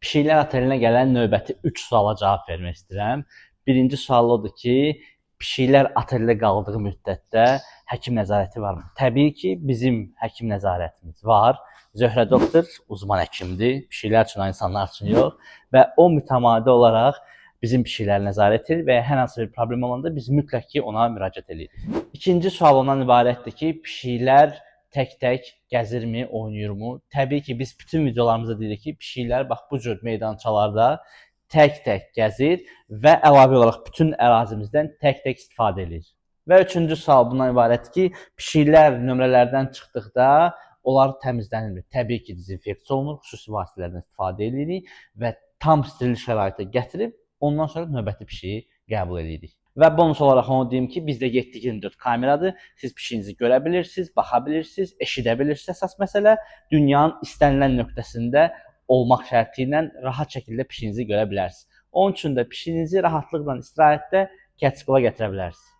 Pişiklər otelinə gələn növbəti 3 suala cavab vermək istəyirəm. Birinci sual odur ki, pişiklər oteldə qaldığı müddətdə həkim nəzarəti varmı? Təbii ki, bizim həkim nəzarətimiz var. Zöhrə doktor uzman həkimdir. Pişiklər üçün, insanlar üçün yox və o mütəmadi olaraq bizim pişikləri nəzarət edir və hər hansı bir problem olanda biz mütləq ki, ona müraciət edirik. İkinci sual ondan ibarətdir ki, pişiklər tək-tək gəzirmi, oynayırmı? Təbii ki, biz bütün videolarımızda deyirik ki, pişiklər bax bu cür meydançalarda tək-tək gəzir və əlavə olaraq bütün ərazimizdən tək-tək istifadə edir. Və üçüncü sual bundan ibarətdir ki, pişiklər nömrələrdən çıxdıqda onlar təmizlənilmir. Təbii ki, dezinfeksiya olunur, xüsusi vasitələrdən istifadə edirik və tam steril şəraitə gətirib ondan sonra növbəti pişiyi qəbul edirik. Və bonus olaraq onu deyim ki, bizdə 7/24 kameradır. Siz pişiyinizi görə bilirsiniz, baxa bilirsiniz, eşidə bilirsiniz. Əsas məsələ dünyanın istənilən nöqtəsində olmaq şərti ilə rahat şəkildə pişiyinizi görə bilərsiniz. Onun üçün də pişiyinizi rahatlıqla istirahətdə Catskola gətirə bilərsiniz.